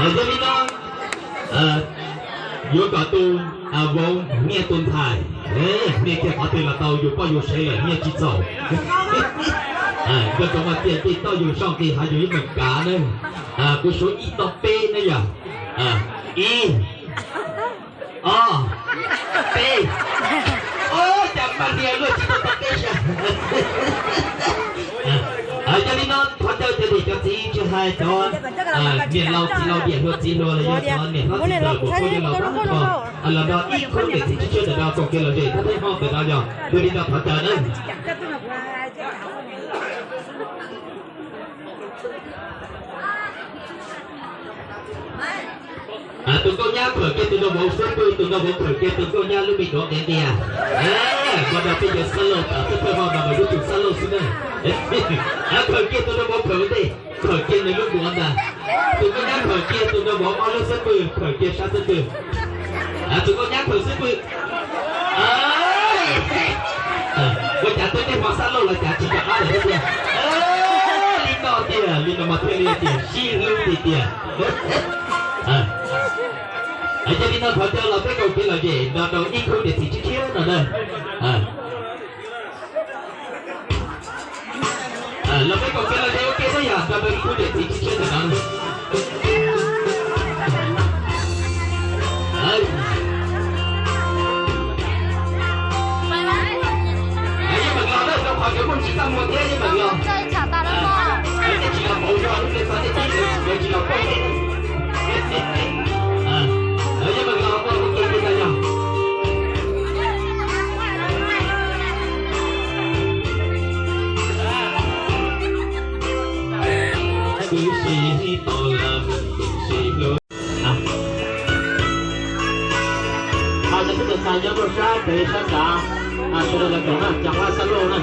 Yog li no, yuav kom tus vauv niaj tus ntxhais, niaj kiag qhov twg los tau, yus poj yus sev lawm niaj tsis txaus. Nkawd tau mas tias nce toj yus zoo nqis hav yus yeej meem kav na. Kuv suav ib tog peb na yog. Ib, ob, peb. Ua cas mas nias luaj tsis tau tog peb sab. Yog li no thov caw cov niam cov txiv tsis hais cov niam laus txiv laus, niam hluas txiv hluas los yog cov niam hlob txiv ntxawm muam phauj yawg laus tag nrho los nrog ib khub niam txiv tshiab tshiab ntawm no koom kev lom zem thawj thawj hmo ntawm no yog yog li no thov caw na. Tus nkauj nyab khawm kiag tus nraug vauv xub pwg, tus nraug vauv khawm kiag tus nkauj nyab lub me duav ntiav ntias. Mas nrog peb cov xab lauj tas thawj thawj hmo no mas yuav tsum xab lauj xwb na. Khawm kiag tus nraug vauv khawm ua ntej, khawm kiag nws lub duav ntag. Tus nkauj nyab khawm kiag tus nraug vauv ob lub xub pwg, khawm kiag sab xub pwg. Tus nkauj nyab khawm xub pwg. Ua cas twb tej hmo xab lauj los cas tsis rov qab lawm thiab tiag. Li no tiag, li no mas thiaj li tias sib hlub tiag tiag. Yog li no thov caw los peb koom kev lom zem nrog rau ib khub niam txiv tshiab tshiab no na. Los peb koom kev lom zem ua ke na yog nrog rau ib khub niam txiv tshiab tshiab ntawm no. Yeej meem los na, rau qhov nkawd muaj ntsis txaj muag thiab yeej meem los. Tej tsis los pauv zog lub npe txog tej tib nkawd tsis los pauj. Yeej meem los ua ua ke li no yog. Kwv tij tau lawm sim hlub. Cov tub cov ntxhais nyob rau sab pem sab nrad, sawv daws los koom na, cas ua xab lauj na.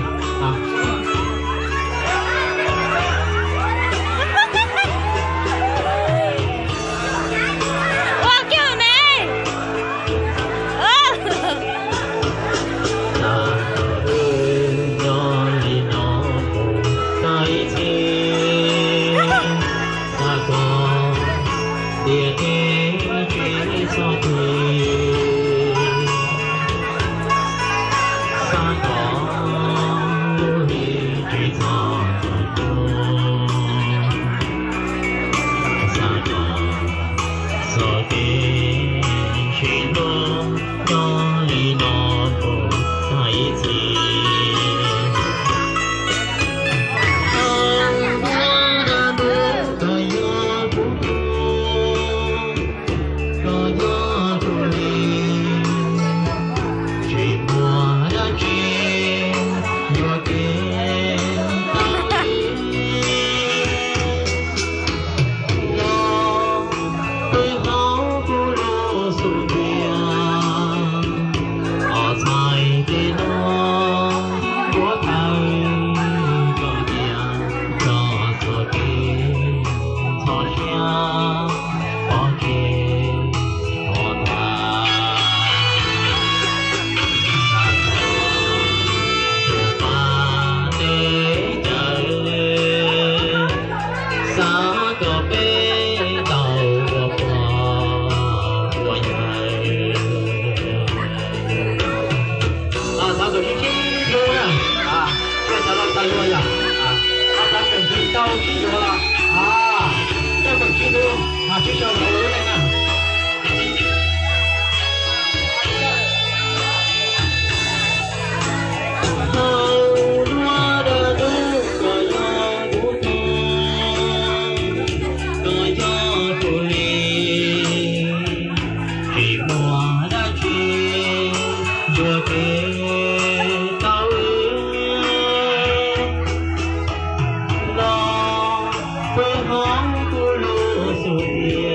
Ua kiag me. Xav kom wb nyob li no mus tag ib txhis, xav kom tiam neej tsis txhob phem, xav kom lub hli tsis txhob tu, xav kom txoj kev sib hlub nyob li no mus tag ib txhis. Koj yog kuv tug, koj yog kuv li, tsis muaj dab tsi yuam kev tau li. Los peb hauv kuv lub xub ntiag, os txhais tes no puav phaw koj tiag, txog txoj kev txhos siab pov tseg qhov tag. Tus pas teb chaws xav kom peb tau ua pog ua yawg. Xav kom sib sib hlub na, peb xav tau tag luag yom, xav kom sib tau sib yuav los, peb meem sib hlub, sib sau lawv lub neej na. Hauv duab dab dub koj yog kuv tug, koj yog kuv li, tsis muaj dab tsi yuam kev tau li. Los peb hauv kuv lub xub ntiag,